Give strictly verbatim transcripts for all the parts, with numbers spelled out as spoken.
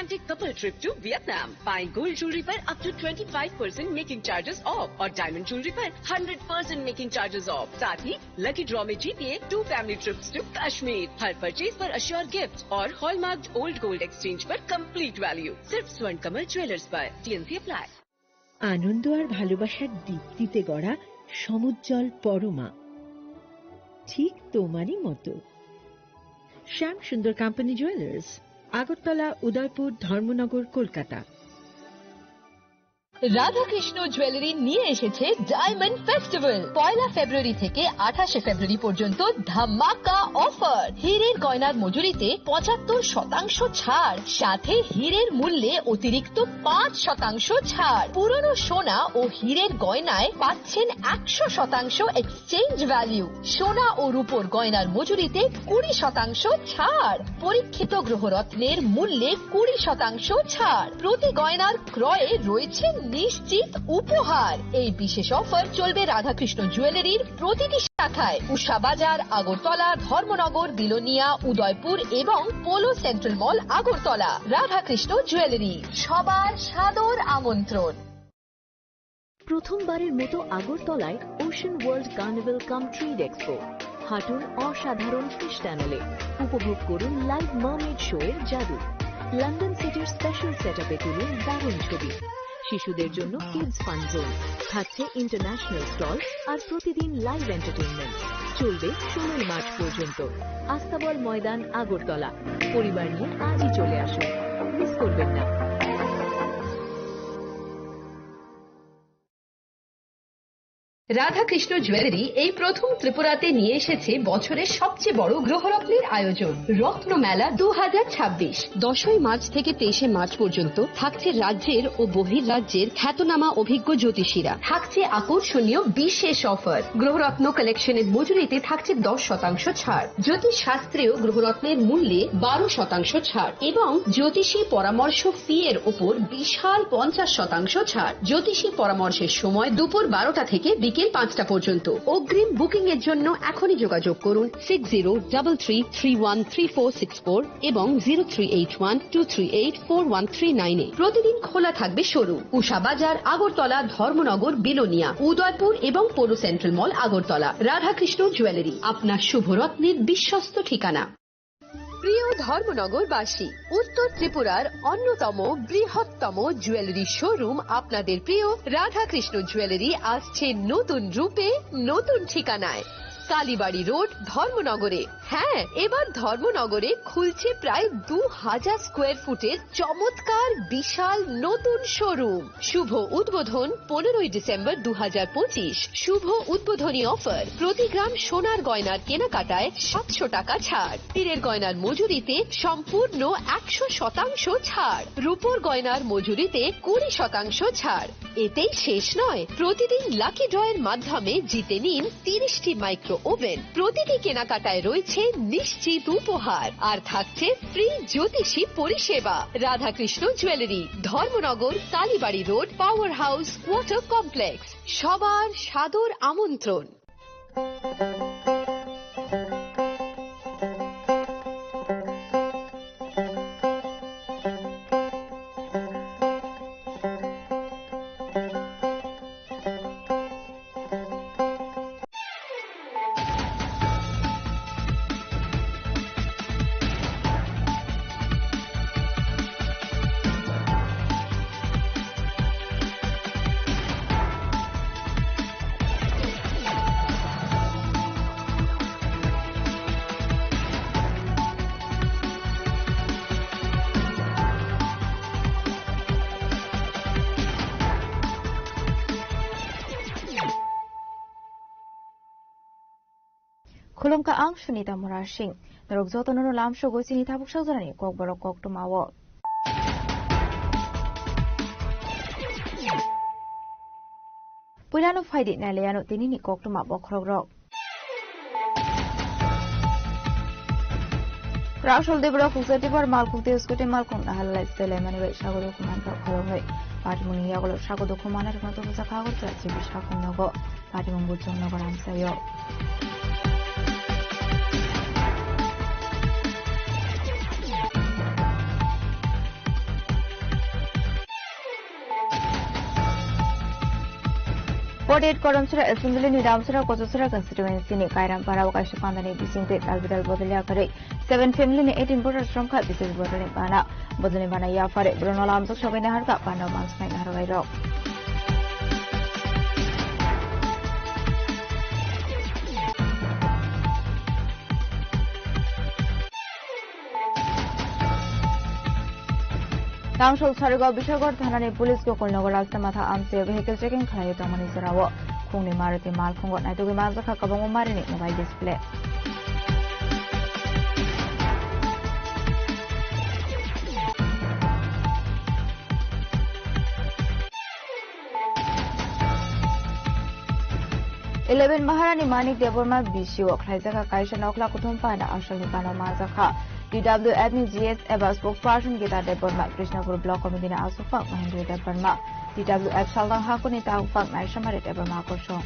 Take couple trip to Vietnam. Buying gold jewelry पर up to twenty five percent making charges off और diamond jewelry पर hundred percent making charges off। साथ ही lucky draw में जीतिए two family trips to Kashmir. हर purchase पर assure gift और हॉलमार्क्ड ओल्ड गोल्ड एक्सचेंज पर कंप्लीट वैल्यू। सिर्फ स्वर्ण कमल ज्वेलर्स पर। TNC apply. আনন্দ আর ভালোবাসার দীপ্তিতে গড়া সমুজ্জ্বল পরমা, ঠিক তোমারই মতো। শ্যাম সুন্দর কোম্পানি জুয়েলার্স, আগরতলা, উদয়পুর, ধর্মনগর, কলকাতা। রাধাকৃষ্ণ জুয়েলারি নিয়ে এসেছে ডায়মন্ড ফেস্টিভ্যাল। পয়লা ফেব্রুয়ারি থেকে আঠাশে ফেব্রুয়ারি পর্যন্ত ধামাকা অফার। হীরের গয়নার মজুরিতে পঁচাত্তর শতাংশ ছাড়, সাথে হীরের মূল্যে অতিরিক্ত পাঁচ শতাংশ ছাড়। পুরনো সোনা ও হীরের গয়নায় পাচ্ছেন একশো শতাংশ এক্সচেঞ্জ ভ্যালু। সোনা ও রূপোর গয়নার মজুরিতে কুড়ি শতাংশ ছাড়। পরীক্ষিত গ্রহরত্নের মূল্যে কুড়ি শতাংশ ছাড়। প্রতি গয়নার ক্রয়ে রয়েছে নিশ্চিত উপহার। এই বিশেষ অফার চলবে রাধাকৃষ্ণ জুয়েলারির প্রতিটি শাখায়, উষা বাজার, আগরতলা, ধর্মনগর, বিলোনিয়া, উদয়পুর এবং পোলো সেন্ট্রাল মল, আগরতলা। রাধাকৃষ্ণ জুয়েলারি, সবার সাদর আমন্ত্রণ। প্রথমবারের মতো আগরতলায় ওশান ওয়ার্ল্ড কার্নিভাল কাম ট্রেড এক্সপো। হাঁটুন অসাধারণ ফিশ টানেলে, উপভোগ করুন লাইভ মার্মেড শো এর জাদু। লন্ডন সিটির স্পেশাল সেটআপে তুলুন দারুণ ছবি। শিশুদের জন্য কিডস ফান জোন, থাকছে ইন্টারন্যাশনাল স্টল আর প্রতিদিন লাইভ এন্টারটেইনমেন্ট। চলবে ষোলোই মার্চ পর্যন্ত। আস্তাবল ময়দান, আগরতলা। পরিবার নিয়ে আজই চলে আসুন, মিস করবেন না। রাধাকৃষ্ণ জুয়েলারি এই প্রথম ত্রিপুরাতে নিয়ে এসেছে বছরের সবচেয়ে বড় গ্রহরত্নের আয়োজন, রত্নমেলা দু হাজার ছাব্বিশ। দশই মার্চ থেকে তেইশে মার্চ পর্যন্ত থাকছে রাজ্যের ও বহির্রাজ্যের খ্যাতনামা অভিজ্ঞ জ্যোতিষীরা। থাকছে আকর্ষণীয় বিশেষ অফার। গ্রহরত্ন কালেকশনের মজুরিতে থাকছে দশ শতাংশ ছাড়, জ্যোতিষ শাস্ত্রীয় গ্রহরত্নের মূল্যে বারো শতাংশ ছাড় এবং জ্যোতিষী পরামর্শ ফি এর উপর বিশাল পঞ্চাশ শতাংশ ছাড়। জ্যোতিষী পরামর্শের সময় দুপুর বারোটা থেকে বিকেল পাঁচটা পর্যন্ত। অগ্রিম বুকিং এর জন্য এখনই যোগাযোগ করুন six zero double three three one three four six four এবং zero three eight one two three eight four one three nine এ। প্রতিদিন খোলা থাকবে শোরুম। উষা বাজার, আগরতলা, ধর্মনগর, বিলোনিয়া, উদয়পুর এবং পৌর সেন্ট্রাল মল, আগরতলা। রাধাকৃষ্ণ জুয়েলারি, আপনার শুভ রত্নের বিশ্বস্ত ঠিকানা। প্রিয় ধর্মনগরবাসী, উত্তর ত্রিপুরার অন্যতম বৃহত্তম জুয়েলারি শোরুম আপনাদের প্রিয় রাধাকৃষ্ণ জুয়েলারি আসছে নতুন রূপে, নতুন ঠিকানায়। কালীবাড়ি রোড, ধর্মনগরে। হ্যাঁ, এবার ধর্মনগরে খুলছে প্রায় দু হাজার স্কোয়ার ফুটের চমৎকার বিশাল নতুন শোরুম। শুভ উদ্বোধন পনেরোই ডিসেম্বর দু হাজার পঁচিশ। শুভ উদ্বোধনী অফার, প্রতি গ্রাম সোনার গয়নার কেনাকাটায় সাতশো টাকা ছাড়, হীরের গয়নার মজুরিতে সম্পূর্ণ একশো শতাংশ ছাড়, রূপোর গয়নার মজুরিতে কুড়ি শতাংশ ছাড়। এতেই শেষ নয়, প্রতিদিন লাকি ড্রয়ের মাধ্যমে জিতে নিন তিরিশটি মাইক্রো ওভেন। প্রতিটি কেনাকাটায় রয়েছে নিশ্চিত উপহার, আর থাকছে ফ্রি জ্যোতিষী পরিষেবা। Radhakrishna jewellery, Dharmanagar, Kalibari Road, power house quarter complex. সবার সাদর আমন্ত্রণ। Khulumkha, ang Sunita Murasing. Norok jotono no lamsogo chini tabuk sajorani kokborok koktwmao. Puilano phaidi nailaiano tinini koktwma bokhorokrok. Raksol Debra khuksa tipar malkhuk tei scooty malkhung nahalai selai mani bai sago dukhu manthok kholongwi. Patimungni yagulo sago dukhu manai rwkno tubujak kha Agartala G B sakhung nogo. Patimung Bujong nogo Ramsaio. Forty-eight Koromsora Assembly ni Damsora Kochosora constituency ni Kairampara o kaisa pandani bisingtwi dalbidal bodolya kwrwi seven family ni eighteen voters romkha B J P bodolni bana. Bodolni bana yaphari borokno lamjak sogwi naharkha panda mansnai naharbairok. Tamsol Sarigo Bisagor thanani police Gokulnagar Rasta Matha amchai vehicle checking khlaiwi tongmani jorao khungni Maruti malkhungo naitugwi manjakha kwbangma marini mobile display. Eleven Maharani Manik Debbarma B C O khlaijak kaisa nokla kuthum panda asalni bana manjakha. T W F ni G S eba spokesperson Gita Debbarma, Krishnapur Block Committee ni aswkphang Mahendra Debbarma, T W F Saldang Hakuni tangphang Naisamari Debbarma kosong.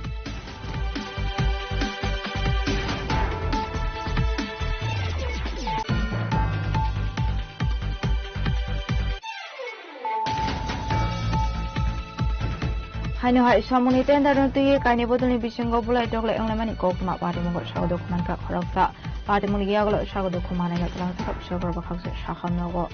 Haino hai samungni tender no twiwi kaini bodolni bisingo bulai toklai wnglaimani koktwma party mungo sago dokhumani kha khoroksa. Party mungni yagulo sago dokhumani no twlang thaka bisok rok bwkhak se sakham nogo.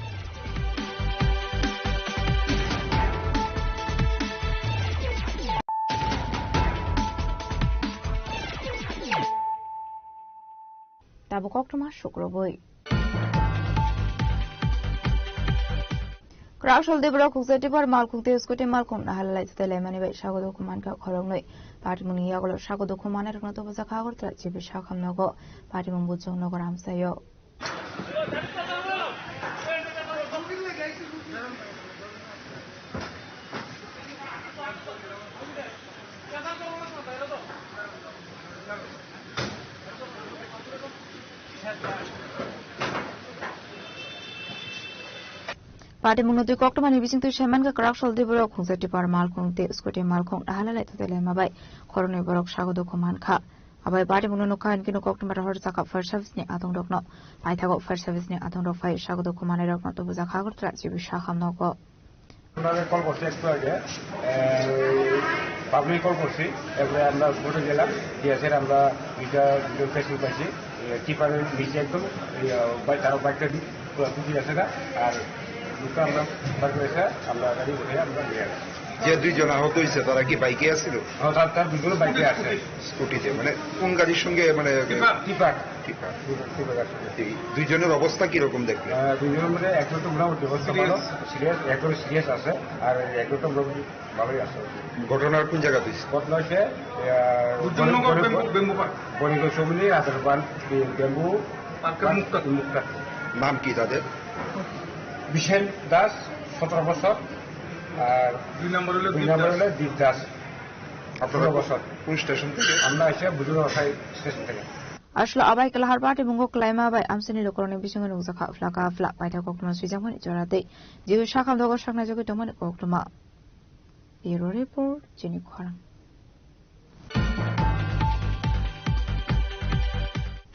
Tabuk koktwma sukrubui. Kwraksol Debra khuksa tipar malkhung tei scooty malkhung naharlai thutailaimani bai sago dokhum mankha khoroknwi. Party mungni yagulo sago dokhum manai rokno tubujak Agartala G B sakham nogo. Party mung buchung nogo ramsayo. Party mungno twi koktwmani bisingtwi saimankha kwraksol tei borok khungsa tipar malkhung tei scooty malkhung naharlai thutailaima bai khoroknwi borok sago dokhum mankha. Abai party mungno nukha hinkhe koktwma rohor chakha fire service ni adongrokno. Paithago fire service ni adongrok phai sago dokhum manai rokno tubujak Agartala G B sakham nogo. আপনাদের কল করছে একটু আগে, আহ, public call করছি, এরপরে আমরা স্পটে গেলাম, গিয়ে এসে আমরা দুইটা, দুটো পেশেন্ট পাইছি, এ, টিপারের নিচে একদম, এই, আহ, বাই-, তারা বাইকটা দি-, পুরো ঢুকে গেছে না, আর দুটো আমরা বার করে এসে আমরা গাড়ি উঠে আমরা নিয়ে আসছি। যে দুইজন আহত হয়েছে, তারা কি বাইকে আসছিল? হ্যাঁ, তার, তার দুজনও বাইকে আছে। স্কুটিতে, মানে কোন গাড়ির সঙ্গে, মানে tipper, tipper. Tipper. Tipper, tipper আছে। এই দুইজনের অবস্থা কিরকম দেখলে? আহ, দুইজনের মধ্যে একজন তো মোটামুটি অবস্থা ভালো, সিরিয়াস, একজন সিরিয়াস আছে, আর একজন তো মোটামুটি ভালোই আছে। ঘটনার কোন জায়গা হয়েছে? ঘটনা হচ্ছে, আহ, উজ্জ্বলনগর বনি-, বেম্বু, বেম্বু পার্ক। বনিগঞ্জ সমিতি, রাজারবান, বে-, বেম্বু পার্কের পার্ক, মুখটা। মুখটা। নাম কি তাদের? বিশেন দাস, সতেরো বছর, আর দুই নম্বর হলো দুই দীপ নম্বর দাস। হলো দীপ দাস। আপনারা ষোলো বছর। কোন স্টেশন থেকে? আমরা এসে বুজুর্গ ভাষায় স্টেশন থেকে। Aslo abai kwlahar party mungo kwlaima bai amchaini lukurokni bisingo nukjakha phlaka phla paithak koktwma swijakmani jora tei jewi sakham dogo saknai jagwi tongmani koktwma. Bureau Report, Chini Khorang.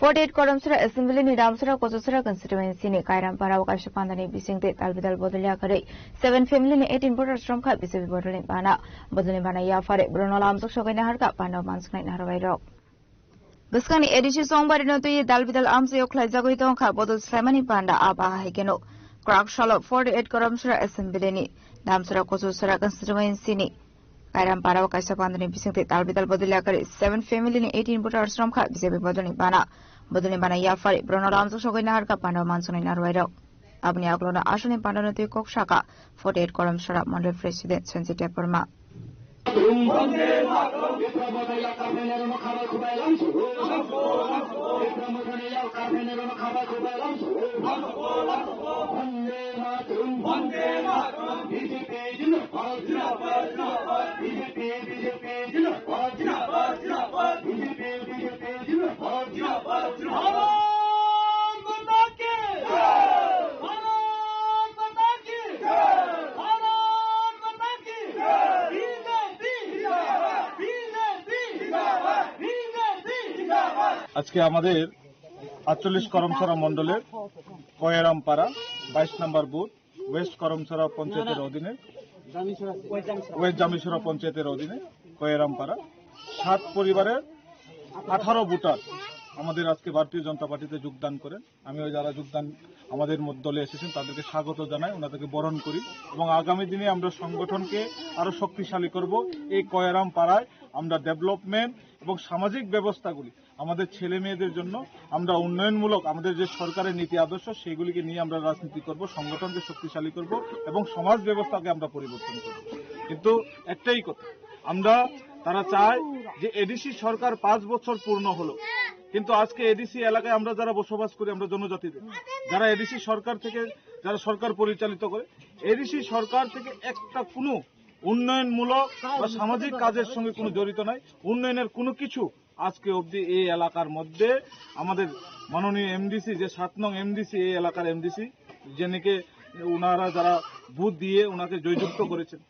Forty-eight Koromsora Assembly ni Damsora Kochosora constituency ni Kairampara o kaisa pandani bisingtwi talbidal bodolya kwrwi seven family ni eighteen voters romkha B J P bodolni bana. Bodolni bana yaphari borokno lamjak sogwi naharkha panda mansuknai naharbairok. Bwskangni A D C Chongbarino twi dalbidal amchaio khlaijagwi tongkha bodol swlaimani panda. Aba hai kheno kwraksalo forty-eight Koromsora Assembly ni Damsora Kochosora constituency ni Kairampara o kaisa pandani bisingtwi dalbidal bodolya kwrwi seven family ni eighteen voters romkha B J P bodolni bana. Bodolni bana yaphari borokno lamjak sogwi naharkha panda mansuknai naharbairok. Aboni aglono aswkni pandano twi kok sakha forty-eight Koromsora Mondol President Sanjay Debbarma. আজকে আমাদের আটচল্লিশ করমছড়া মণ্ডলের কয়ারামপাড়া বাইশ নম্বর booth West Karamchhara পঞ্চায়েতের অধীনে ওয়েস্ট জামিছড়া পঞ্চায়েতের অধীনে কয়েরামপাড়া সাত পরিবারের আঠারো ভোটার আমাদের আজকে ভারতীয় জনতা পার্টিতে যোগদান করেন। আমি ওই যারা যোগদান আমাদের মধ্য দলে এসেছেন তাদেরকে স্বাগত জানাই, ওনাদেরকে বরণ করি এবং আগামী দিনে আমরা সংগঠনকে আরো শক্তিশালী করব। এই কয়েরাম পাড়ায় আমরা ডেভেলপমেন্ট এবং সামাজিক ব্যবস্থাগুলি আমাদের ছেলে মেয়েদের জন্য আমরা উন্নয়নমূলক আমাদের যে সরকারের নীতি আদর্শ সেইগুলিকে নিয়ে আমরা রাজনীতি করব, সংগঠনকে শক্তিশালী করব এবং সমাজ ব্যবস্থাকে আমরা পরিবর্তন করব। কিন্তু একটাই কথা, আমরা তারা চায় যে এডিসি সরকার পাঁচ বছর পূর্ণ হলো, কিন্তু আজকে এডিসি এলাকায় আমরা যারা বসবাস করি আমরা জনজাতিদের, যারা এডিসি সরকার থেকে যারা সরকার পরিচালিত করে, এডিসি সরকার থেকে একটা কোনো উন্নয়নমূলক বা সামাজিক কাজের সঙ্গে কোনো জড়িত নাই। উন্নয়নের কোনো কিছু আজকে অবধি এই এলাকার মধ্যে আমাদের মাননীয় এমডিসি, যে সাত নং এমডিসি, এই এলাকার এমডিসি, যেনাকে ওনারা যারা ভোট দিয়ে ওনাকে জয়যুক্ত করেছেন,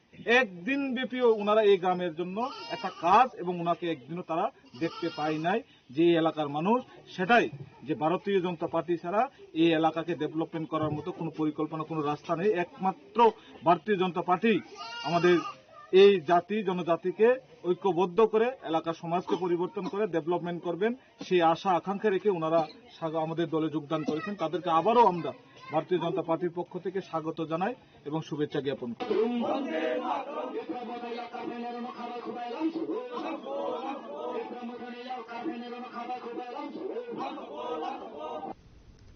একদিন ব্যাপীও ওনারা এই গ্রামের জন্য একটা কাজ এবং ওনাকে একদিনও তারা দেখতে পায় নাই। যে এই এলাকার মানুষ সেটাই, যে ভারতীয় জনতা পার্টি ছাড়া এই এলাকাকে ডেভেলপমেন্ট করার মতো কোনো পরিকল্পনা, কোনো রাস্তা নেই। একমাত্র ভারতীয় জনতা পার্টি আমাদের এই জাতি জনজাতিকে ঐক্যবদ্ধ করে এলাকার সমাজকে পরিবর্তন করে ডেভেলপমেন্ট করবেন, সেই আশা আকাঙ্ক্ষা রেখে ওনারা স্বাগ-, আমাদের দলে যোগদান করেছেন। তাদেরকে আবারও আমরা ভারতীয় জনতা পার্টির পক্ষ থেকে স্বাগত জানাই এবং শুভেচ্ছা জ্ঞাপন করি।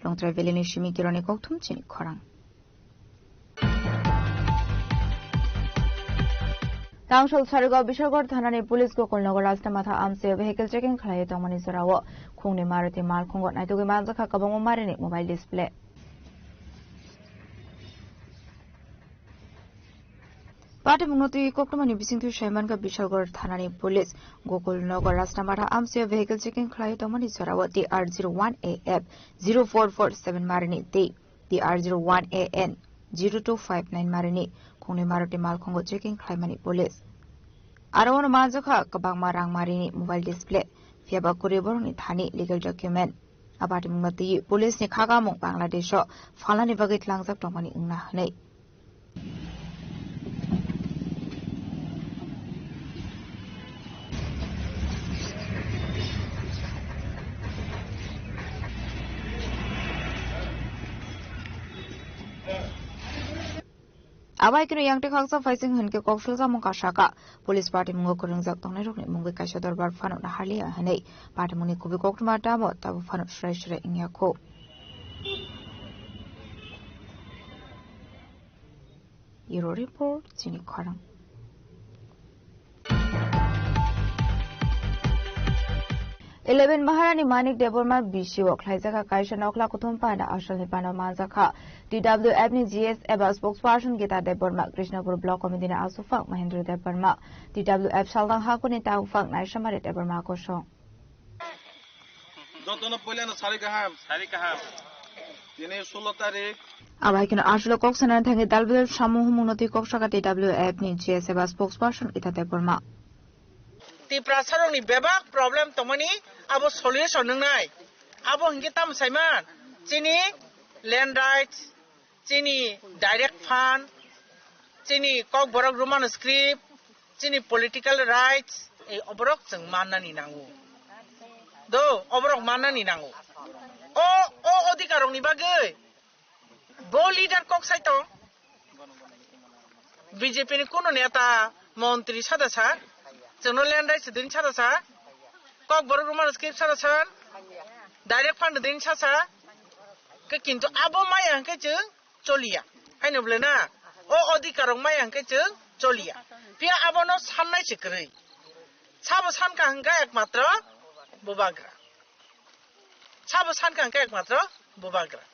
Longtrai Valley ni simi kironi kokthum chini khorang. Tamsol Sarigao Bishalgarh thanani police Gokulnagar Rajnamatha amchio vehicle checking khlaiwi tongmani jorao khungni Maruti malkhungo naitugwi manjakha kwbangma marini mobile display. Patimungno twi koktwmani bisingtwi saimankha Bishalgarh thanani police Gokulnagar Rajnamatha amchio vehicle checking khlaiwi tongmani jorao T R zero one A F zero four four seven marini tei T R zero one A N zero two five nine marini khungni Maruti malkhungo checking khlaimani police. Aro ono manjakha kwbangma rangmarini mobile display, phiyaba kwrwi borokni thani legal document. A patimungno twiwi police ni khagamung Bangladesh o phalnani bagwi tlangjak tongmani wngna hwnwi. Abai kino yang twi khaksa phaising hwnke kok sulsamung kasaka. Police party mungo kwrwngjak tongnairokni mungwi kaisa dorbar phano naharliya hwnwi party mungni kubui koktwma tamo tabo phano srai srai wngya kho. Bureau Report, chini khorang. Eleven Maharani Manik Debbarma B C O khlaijak kaisa nokla kuthum panda asalni panda manjakha. T W F ni G S eba spokesperson Gita Debbarma, Krishnapur Block Committee ni aswk phang Mahendra Debbarma, T W F saldang hakuni tang phang Naisamari Debbarma kosong. Jotono poilano sari kaham. Sari kaham. Tini sulo tarik. Abai kino aswk kok sanani thangwi W F samung humung no twi kok saka T W F ni G S eba spokesperson Gita Debbarma. Tiprasarokni bebak problem tongmani abo solution wngnai. Abo hinkhe tamo saiman? Chini land rights, chini direct fund, chini Kokborok Roman script, chini political rights, ei oborok chwng mannani nango. Do, oborok mannani nango. O, o odhikarokni bagwi bo leader kok sai tong. B J P ni kuno neta, montri sada sa, chwngno land rights din sada sa, Kokborok Roman script sada sa, direct fund din sa sa, ke kintu abo maya hwnkhe chwng choliya. Haino bole na, o odhikarok maya hwnkhe chwng choliya. Phiya abono sannai se kwrwi. Sabo sankha hwnkhe ekmatro bubagra. Sabo sankha hwnkhe ekmatro bubagra.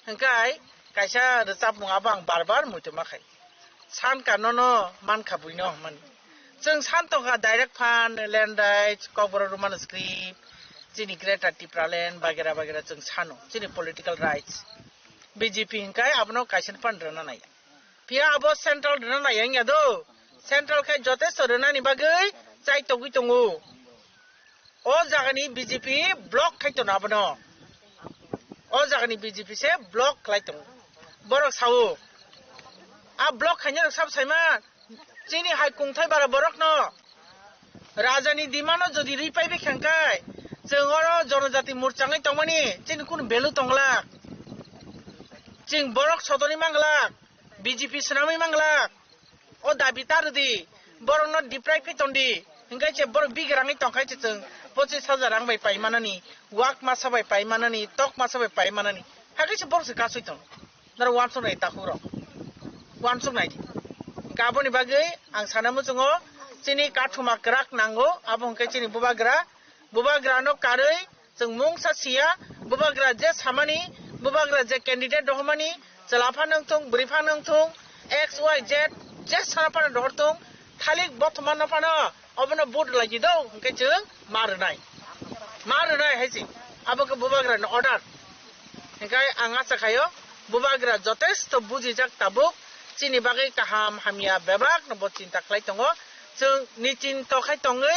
Hwnkhe kaisa rwchapmung abo ang bar bar muitu ma khai. Sankha nono mankha buino hwnmani. Chwng san tongkha direct fund, land rights, Kokborok Roman script, chini Greater Tipraland, bagera bagera chwng sano, chini political rights. B J P hwnkhe abono kaisa phano rwna naiya. Phiya abo central rwna naiya wngya do. Central khai jotesto rwnani bagwi chai togwi tongo. O jagani B J P block khai tono abono. O jagani B J P se block khlai tongo. Borok sao. A block khainai rok sab saima, chini hai kungthai bara borok no, raja ni demand no jodi ri pai bikha hwnkhe, chwng oro jonojati murchangwi tongmani, chini kunu value tongla. Chwng borok sodoni mangla, B J P swnamwi mangla. O dabi ta rwdi, borokno deprive khe tondi, hwnkhe se borok bigrangwi tongkhai se chwng pochis hajar rang bai pai manani, wak masa bai pai manani, tok masa bai pai manani, hakhe se borok se kasui tong. Norok uansuk nai takhuk rok, uansuk nai di. Hwnkhe aboni bagwi ang sana muchungo chini kathuma kwrak nango, abo hwnkhe chini bubagra, bubagra no karwi chwng mungsa siya, bubagra je samani, bubagra je candidate rohormani, chwla phano wngthung, bwrwi phano wngthung, X Y Z, je sana phano rohorthung, thalik bothoma no phano obono vote rwlai di do, hwnkhe chwng ma rwnai. Ma rwnai hai se, abo khe bubagra ni order. Hwnkhe ang acha khaio, bubagra jotesto bujijak tabuk, chini bagwi kaham hamya bebak no bo chinta khlai tongo. Chwng ni chinta khai tongwi,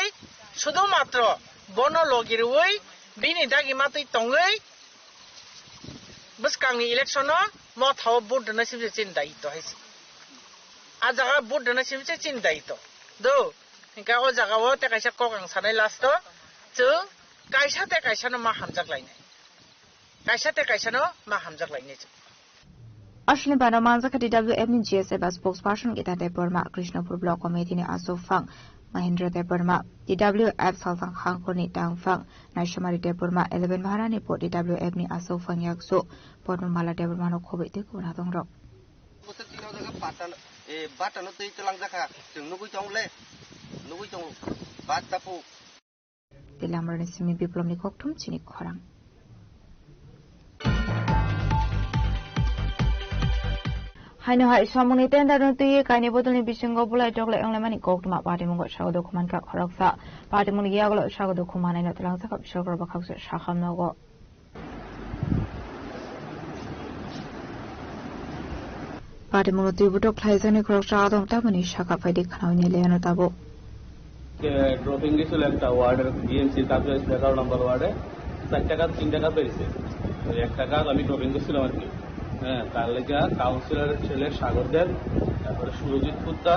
sudu matro bono logi rwui, bini dagi matwi tongwi, bwskangni election-o mothao vote rwna sibse chini daitw hai se. A jaga vote rwna sibse chini daitw. Do, hwnkhe o jaga-o tei kaisa kok ang sanai last-o, chwng kaisa tei kaisano ma hamjak lainai. Kaisa tei kaisano ma hamjak lainai chwng. Aswkni bana manjakha D W F ni G S F spokesperson Gita Debbarma, Krishnapur Block Committee ni Aswk Phang, Mahendra Debbarma, D W F Salthang Khangkhor ni Tangphang, Naishamari Debbarma, eleven Maharani po D W F ni Aswk Phang Yaksu, Padma Mala Debbarma no khobwi tei kubun hatongrok. Bwswk tino jaga bata, e, bata no twi twlang jakha, chwng nugwi tong le, nugwi tongo, bata po. Tei Lamrani simi Biplomni kokthum chini khorang. Haino hai samungni tender no twiwi kaini bodolni bisingo bulai toklai wnglaimani koktwma patimungo sago dukhu mankha khoroksa. Patimungni yagulo sago dukhu manai no twlangjakha Biswakar bwkhaksa sakham nogo. Patimungno twi butok khlaijaknai khoroksa adong tamoni sakha phaidi khnaui nai laiano tabuk. Dropping গেছিল একটা ওয়ার্ডের বিএমসি তাজুল ইসলাম এগারো নম্বর ওয়ার্ডে, চার টাকা তিন টাকা পেয়েছে। ওই এক টাকা আমি ড্রপিং করছিলাম আর কি। হ্যাঁ, তার লেগে কাউন্সিলরের ছেলে সাগর দেব, তারপরে সুরজিৎ কুত্তা,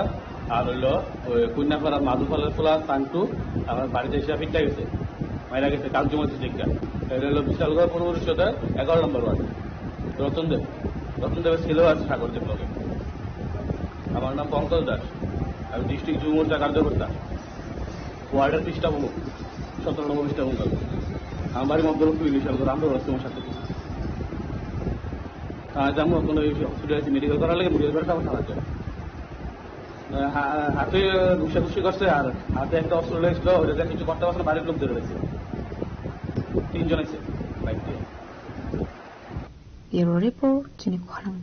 আর হইলো ওই কন্যাপাড়া মাধুপালের পোলা সান্টু আমার বাড়িতে এসে ফিরতে গেছে, মারা গেছে কাল জুমাতে জিজ্ঞা। এটা হলো বিশালগড় পৌর পরিষদের এগারো নম্বর ওয়ার্ড। রতন দেব, রতন দেবের ছেলেও আছে সাগর দেব লগে। আমার নাম পঙ্কজ দাস, আমি ডিস্ট্রিক্ট যুব মোর্চা কার্যকর্তা, ওয়ার্ডের পৃষ্ঠা প্রমুখ, সতেরো নম্বর পৃষ্ঠা প্রমুখ। আমার বাড়ি মধ্যলক্ষ্মী বিশালগড়, আমরা তোমার সাথে। তা যাবো কোনো হসপিটালে মেডিকেল করার লাগে মেডিকেল করে তারপর থানা যায়। হা-, হাতে ঘুষাঘুষি করছে আর হাতে একটা অস্ত্র লেগেছিল, ওটা দিয়ে কিছু করতে পারছে না, বাড়ির লোক ধরে রয়েছে। তিনজন আছে বাইক দিয়ে। Bureau Report, chini khorang.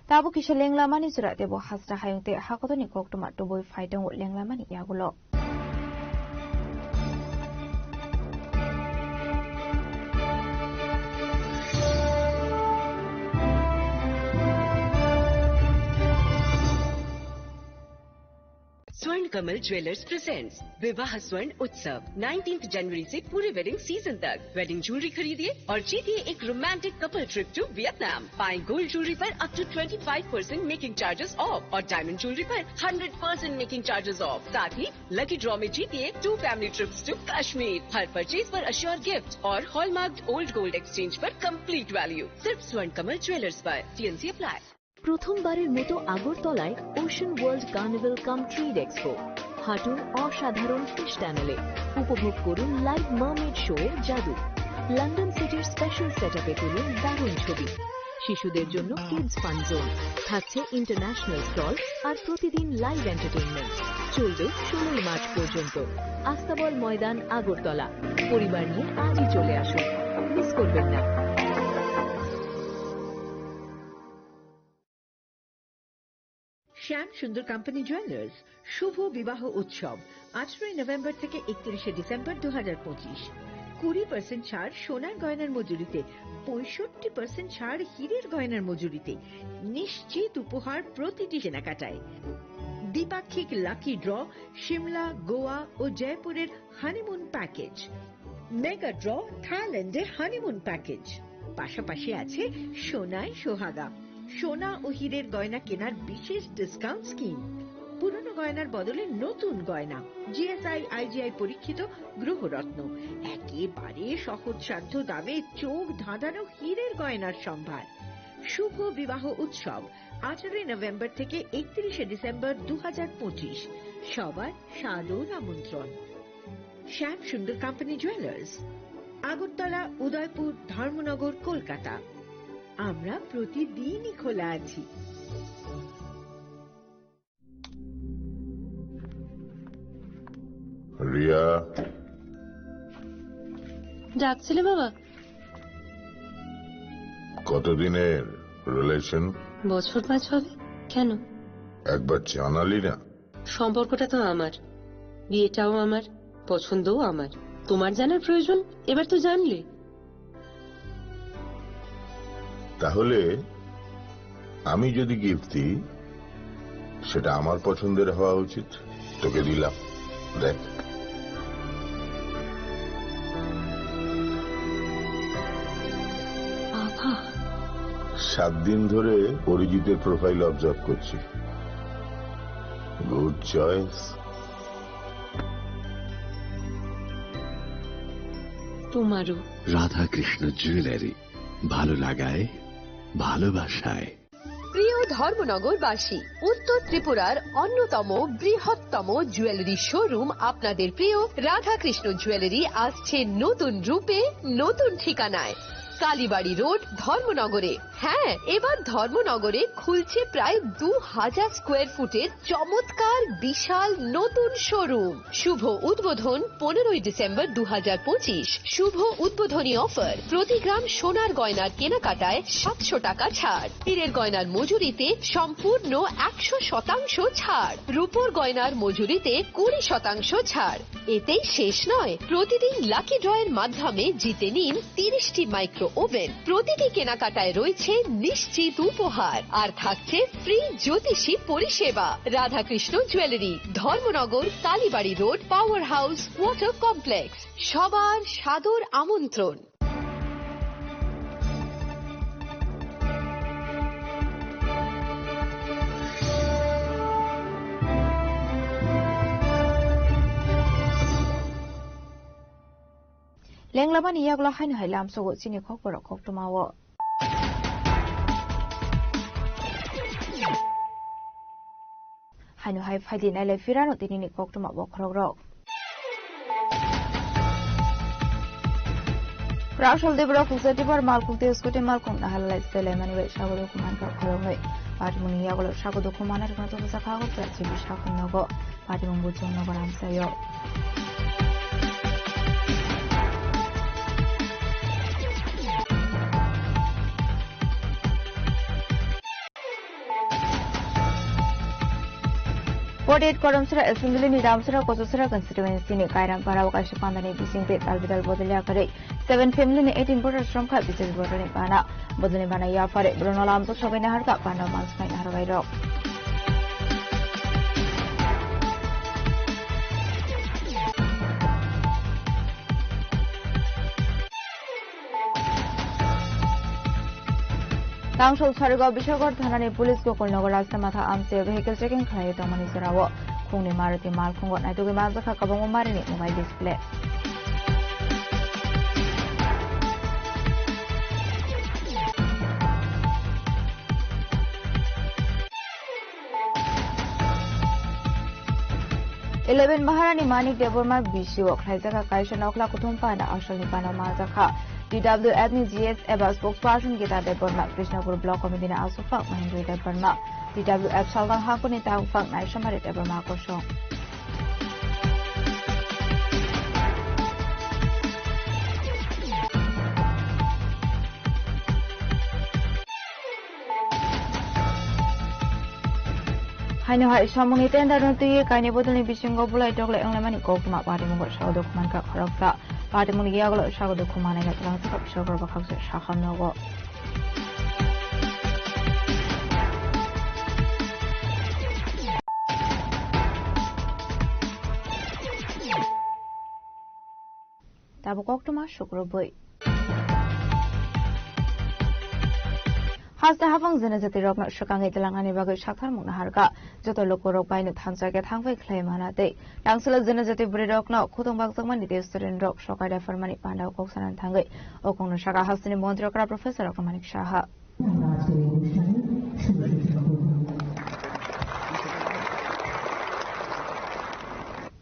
Tabuk kisa lenglamani jora tebo hasra hayung tei hakotorni koktwma tubui phai tongo lenglamani yagulo. स्वर्ण कमल ज्वेलर्स प्रेजेंट्स विवाह स्वर्ण उत्सव, नाइनटीन्थ जनवरी से पूरे वेडिंग सीजन तक। वेडिंग ज्वेलरी खरीदिए और जीतिए एक romantic couple trip to Vietnam. पाएं गोल्ड ज्वेलरी पर up to twenty five percent making charges off और डायमंड ज्वेलरी पर hundred percent making charges off. साथ ही लकी ड्रॉ में जीतिए two family trips to Kashmir. हर परचेज पर अश्योर गिफ्ट और हॉलमार्क्ड ओल्ड गोल्ड एक्सचेंज पर कंप्लीट वैल्यू। सिर्फ स्वर्ण कमल ज्वेलर्स पर। TNC apply. প্রথমবারের মতো আগরতলায় ওশান ওয়ার্ল্ড কার্নিভাল কাম ট্রেড এক্সপো। হাঁটুন অসাধারণ ফিশ টানেলে, উপভোগ করুন লাইভ মার্মেড শো এর জাদু। লন্ডন সিটির স্পেশাল সেটআপে তুলুন দারুণ ছবি। শিশুদের জন্য কিডস ফান জোন, থাকছে ইন্টারন্যাশনাল স্টল আর প্রতিদিন লাইভ এন্টারটেইনমেন্ট। চলবে ষোলোই মার্চ পর্যন্ত। আস্তাবল ময়দান, আগরতলা। পরিবার নিয়ে আজই চলে আসুন, মিস করবেন না। শ্যাম সুন্দর কোম্পানি জুয়েলার্স শুভ বিবাহ উৎসব আঠারোই নভেম্বর থেকে একত্রিশে ডিসেম্বর দু হাজার পঁচিশ। কুড়ি পার্সেন্ট ছাড় সোনার গয়নার মজুরিতে, পঁয়ষট্টি পার্সেন্ট ছাড় হীরের গয়নার মজুরিতে। নিশ্চিত উপহার প্রতিটি কেনাকাটায়। দ্বিপাক্ষিক লাকি ড্র, সিমলা, গোয়া ও জয়পুরের হানিমুন প্যাকেজ। মেগা ড্র, থাইল্যান্ডে হানিমুন প্যাকেজ। পাশাপাশি আছে সোনায় সোহাগা, সোনা ও হীরের গয়না কেনার বিশেষ ডিসকাউন্ট স্কিম। পুরনো গয়নার বদলে নতুন গয়না, জিএসআই আইজিআই পরীক্ষিত গ্রহরত্ন, একেবারে সহজসাধ্য দামে চোখ ধাঁধানো হীরের গয়নার সম্ভার। শুভ বিবাহ উৎসব, আঠারোই নভেম্বর থেকে একত্রিশে ডিসেম্বর দু হাজার পঁচিশ। সবার সাদর আমন্ত্রণ। শ্যাম সুন্দর কোম্পানি জুয়েলার্স, আগরতলা, উদয়পুর, ধর্মনগর, কলকাতা। আমরা প্রতিদিনই খোলা আছি। রিয়া। ডাকছিলে বাবা? কতদিনের রিলেশন? বছর পাঁচ হবে। কেন? একবার জানালি না। সম্পর্কটা তো আমার, বিয়েটাও আমার, পছন্দও আমার। তোমার জানার প্রয়োজন, এবার তো জানলে। তাহলে আমি যদি গিফট দিই, সেটা আমার পছন্দের হওয়া উচিত। তোকে দিলাম, দেখ। বাবা। সাত দিন ধরে অরিজিতের প্রোফাইল অবজার্ভ করছি। Good choice. তোমারও। রাধাকৃষ্ণ জুয়েলারি, ভালো লাগায়, ভালোবাসায়। প্রিয় ধর্মনগরবাসী, উত্তর ত্রিপুরার অন্যতম বৃহত্তম জুয়েলারি শোরুম আপনাদের প্রিয় রাধাকৃষ্ণ জুয়েলারি আসছে নতুন রূপে, নতুন ঠিকানায়, কালীবাড়ি রোড, ধর্মনগরে। হ্যাঁ, এবার ধর্মনগরে খুলছে প্রায় দু হাজার স্কোয়ার ফুটের চমৎকার বিশাল নতুন শোরুম। শুভ উদ্বোধন পনেরোই ডিসেম্বর দু হাজার পঁচিশ। শুভ উদ্বোধনী অফার, প্রতি গ্রাম সোনার গয়নার কেনাকাটায় সাতশো টাকা ছাড়, হীরের গয়নার মজুরিতে সম্পূর্ণ একশো শতাংশ ছাড়, রূপোর গয়নার মজুরিতে কুড়ি শতাংশ ছাড়। এতেই শেষ নয়, প্রতিদিন লাকি ড্রয়ের মাধ্যমে জিতে নিন তিরিশটি মাইক্রো ওভেন। প্রতিটি কেনাকাটায় রয়েছে নিশ্চিত উপহার, আর থাকছে ফ্রি জ্যোতিষী পরিষেবা। Radhakrishna jewellery, Dharmanagar, Kalibari Road, power house, water complex. সবার সাদর আমন্ত্রণ। Lenglamani yagulo haino hai lamsogo chini khokborok koktwmao. Haino hai phaidi nailai phirano tinini koktwma bokhorokrok. Raksol Debra kuksa tibar malkhung tei scooty malkhung nahalai swtailaimani bai sago dukhu mankha khoroknwi. Patimungni yagulo sago dukhu manai rwkna tubujak kha Agartala G B Sakhon nogo. Patimung buchung nogo Ramsaio. Forty-eight Koromsra Assembly ni Damsra Kochosra constituency ni Kairam Parao kaisa pandani bising tei talbidal bodol yakarwi seven family ni eighteen voters romkha bises bodol ni bana. Bodol ni bana yaphare borokno lamjak sogwi naharkha panda mansmai naharbairok. Tangsol Sarigaon Bisagor thanani police Gokulnagar Rajnamatha amchaio vehicle checking khlaiwi tongmani jorao khungni Maruti malkhungo naitugwi manjakha kwbangma marini mobile display. Eleven Maharani Manik Debbarma B C O khlaijak kaisa nokla kuthum pana asalni pana manjakha. T W F ni G S eba spokesperson Gita Debbarma, Krishnapur Block Committee ni aswk phang Mahendra Debbarma, T W F saltang hakuni tang phang Naisamari Debbarma kosong. Haino hai samungni tender no twiwi kainwi bodolni bisingo bulai toklai wnglaimani koktwma patimungo sago dukhu mankha khoroksa. Patimungni yagulo sago dukhu manaino twlang swkang bisokro bwkhakse sakha nogo. Tabuk koktwma sukrubwi. Haste habang jene jati rokno swkangwi twlangnani bagwi sakthar mungna harkha. Joto lukurok baino thansa khe thangbai khlai mana tei tangsila jene jati bwrwi rokno khutong bakjakmani tei student rok sokai da pharmani pandao kok sanani thangwi o kongno saka hasteni montri okra professor Dr. Manik Saha.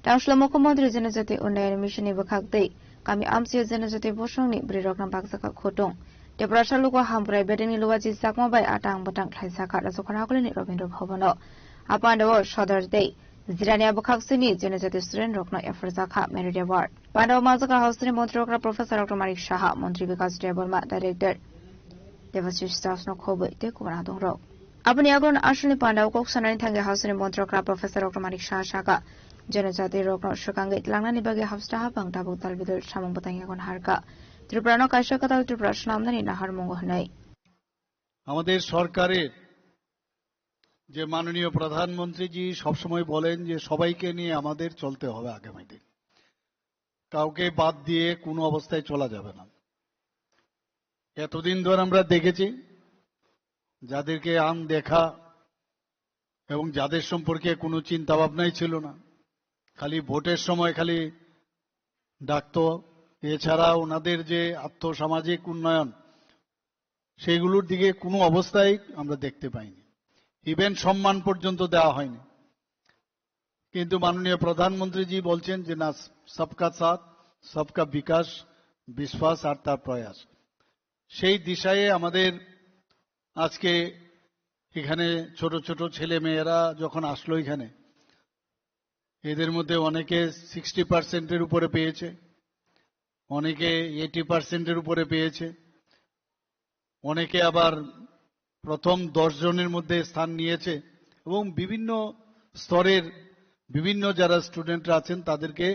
Tangsila mukhyamantri jene jati unnayan mission ni bwkhak tei kami amchio jene jati bosongni bwrwi rokno bakjakha khutong. Tiprasa lugo hamkrai bedengni luwaji chakma bai atang bwtang khlaijak kha Rajukhan Hakulini Rabindra Bhavan o. A pandao sodor tei jirania bwkhaksini jene jati student rokno epharjak kha Merit Award. Pandao manjak kha hasteni montri okra professor Dr. Manik Saha, montri Bikas Debbarma, director Debashish Das no khobwi tei kubun adong rok. Aboni yagon aswlni pandao kok sanani thangwi hasteni montri okra professor Dr. Manik Saha saka, jene jati rokno swkangwi twlangnani bagwi hapsta habang tabuk tal bidal samung bwtang yagon harkha. Tripura no kaisa kwtal Tripura swnamnani naharmungo hwnwi. আমাদের সরকারের যে মাননীয় প্রধানমন্ত্রীজি সবসময় বলেন যে সবাইকে নিয়ে আমাদের চলতে হবে আগামী দিন, কাউকে বাদ দিয়ে কোনো অবস্থায় চলা যাবে না। এতদিন ধরে আমরা দেখেছি যাদেরকে আনদেখা এবং যাদের সম্পর্কে কোনো চিন্তা ভাবনাই ছিল না, খালি ভোটের সময় খালি ডাকতো। এছাড়া ওনাদের যে আর্থসামাজিক উন্নয়ন, সেইগুলোর দিকে কোনো অবস্থায় আমরা দেখতে পাইনি, ইভেন সম্মান পর্যন্ত দেওয়া হয়নি। কিন্তু মাননীয় প্রধানমন্ত্রীজি বলছেন যে না, সবকা সাথ, সবকা বিকাশ, বিশ্বাস আর তার প্রয়াস, সেই দিশায় আমাদের আজকে এখানে ছোট ছোট ছেলে মেয়েরা যখন আসলো এখানে, এদের মধ্যে অনেকে সিক্সটি পার্সেন্টের উপরে পেয়েছে, অনেকে এইটি পার্সেন্টের উপরে পেয়েছে, অনেকে আবার প্রথম দশ জনের মধ্যে স্থান নিয়েছে এবং বিভিন্ন স্তরের বিভিন্ন যারা স্টুডেন্টরা আছেন তাদেরকে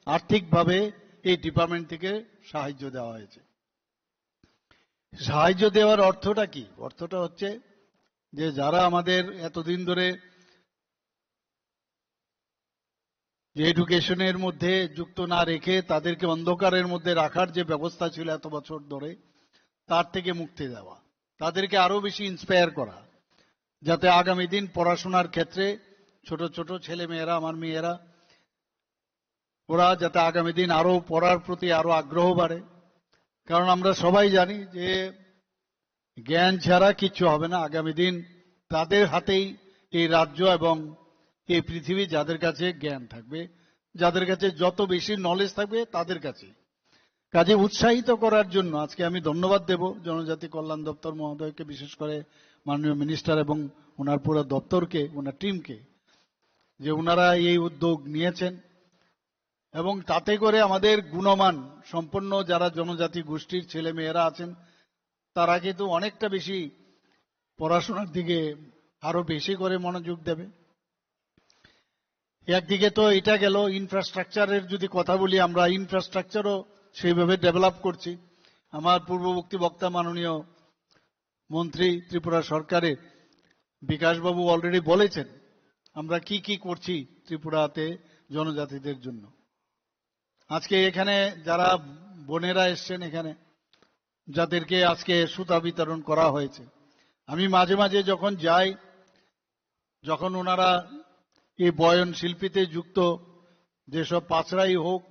আর্থিকভাবে এই ডিপার্টমেন্ট থেকে সাহায্য দেওয়া হয়েছে। সাহায্য দেওয়ার অর্থটা কি? অর্থটা হচ্ছে যে যারা আমাদের এতদিন ধরে যে এডুকেশনের মধ্যে যুক্ত না রেখে তাদেরকে অন্ধকারের মধ্যে রাখার যে ব্যবস্থা ছিল এত বছর ধরে, তার থেকে মুক্তি দেওয়া, তাদেরকে আরো বেশি ইন্সপায়ার করা, যাতে আগামী দিন পড়াশোনার ক্ষেত্রে ছোট ছোট ছেলে মেয়েরা, আমার মেয়েরা, ওরা যাতে আগামী দিন আরো পড়ার প্রতি আরো আগ্রহ বাড়ে। কারণ আমরা সবাই জানি যে জ্ঞান ছাড়া কিচ্ছু হবে না। আগামী দিন তাদের হাতেই এই রাজ্য এবং এই পৃথিবী, যাদের কাছে জ্ঞান থাকবে, যাদের কাছে যত বেশি নলেজ থাকবে, তাদের কাছে। কাজে উৎসাহিত করার জন্য আজকে আমি ধন্যবাদ দেব জনজাতি কল্যাণ দপ্তর মহোদয়কে, বিশেষ করে মাননীয় মিনিস্টার এবং ওনার পুরো দপ্তরকে, ওনার টিমকে, যে ওনারা এই উদ্যোগ নিয়েছেন এবং তাতে করে আমাদের গুণমান সম্পন্ন যারা জনজাতি গোষ্ঠীর ছেলে মেয়েরা আছেন, তারা কিন্তু অনেকটা বেশি পড়াশোনার দিকে আরো বেশি করে মনোযোগ দেবে। একদিকে তো এটা গেল, ইনফ্রাস্ট্রাকচারের যদি কথা বলি, আমরা ইনফ্রাস্ট্রাকচারও সেইভাবে ডেভেলপ করছি। আমার পূর্ববর্তী বক্তা মাননীয় মন্ত্রী ত্রিপুরা সরকারের বিকাশবাবু অলরেডি বলেছেন আমরা কি কি করছি ত্রিপুরাতে জনজাতিদের জন্য। আজকে এখানে যারা বোনেরা এসছেন এখানে, যাদেরকে আজকে সুতা বিতরণ করা হয়েছে, আমি মাঝে মাঝে যখন যাই, যখন ওনারা এই বয়ন শিল্পীতে যুক্ত যেসব পাচড়াই হোক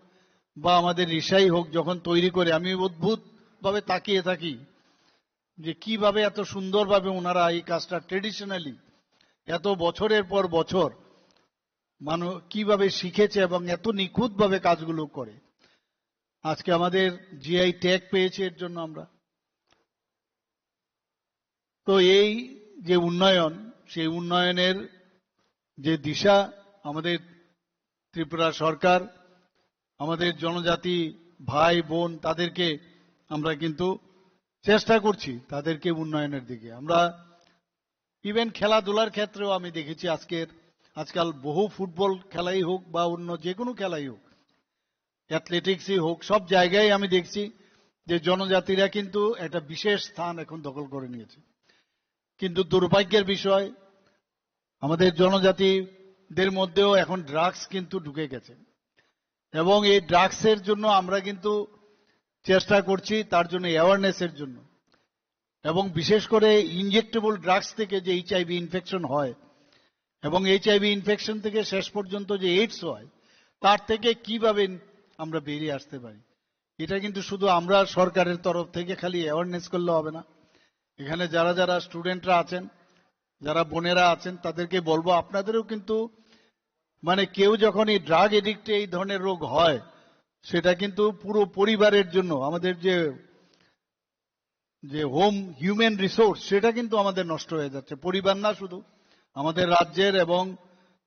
বা আমাদের রিসাই হোক, যখন তৈরি করে, আমি অদ্ভুত ভাবে তাকিয়ে থাকি যে কিভাবে এত সুন্দরভাবে ওনারা এই কাজটা ট্রেডিশনালি এত বছরের পর বছর মানুষ কিভাবে শিখেছে এবং এত নিখুঁতভাবে কাজগুলো করে। আজকে আমাদের জিআই ট্যাগ পেয়েছে এর জন্য আমরা। তো এই যে উন্নয়ন, সেই উন্নয়নের যে দিশা আমাদের ত্রিপুরা সরকার, আমাদের জনজাতি ভাই বোন, তাদেরকে আমরা কিন্তু চেষ্টা করছি তাদেরকে উন্নয়নের দিকে। আমরা ইভেন খেলাধুলার ক্ষেত্রেও আমি দেখেছি আজকের, আজকাল বহু ফুটবল খেলাই হোক বা অন্য যে কোনো খেলাই হোক, অ্যাথলেটিক্সই হোক, সব জায়গায় আমি দেখছি যে জনজাতিরা কিন্তু একটা বিশেষ স্থান এখন দখল করে নিয়েছে। কিন্তু দুর্ভাগ্যের বিষয়, আমাদের জনজাতিদের মধ্যেও এখন ড্রাগস কিন্তু ঢুকে গেছে এবং এই ড্রাগসের জন্য আমরা কিন্তু চেষ্টা করছি তার জন্য অ্যাওয়ারনেসের জন্য। এবং বিশেষ করে ইনজেক্টেবল ড্রাগস থেকে যে এইচআইভি ইনফেকশন হয় এবং এইচআইভি ইনফেকশন থেকে শেষ পর্যন্ত যে এইডস হয়, তার থেকে কিভাবে আমরা বেরিয়ে আসতে পারি। এটা কিন্তু শুধু আমরা সরকারের তরফ থেকে খালি অ্যাওয়ারনেস করলে হবে না। এখানে যারা যারা স্টুডেন্টরা আছেন, যারা বোনেরা আছেন, তাদেরকে বলবো, আপনাদেরও কিন্তু, মানে, কেউ যখন এই ড্রাগ এডিক্টে এই ধরনের রোগ হয়, সেটা কিন্তু পুরো পরিবারের জন্য, আমাদের যে যে হোম হিউম্যান রিসোর্স, সেটা কিন্তু আমাদের নষ্ট হয়ে যাচ্ছে। পরিবার না শুধু, আমাদের রাজ্যের এবং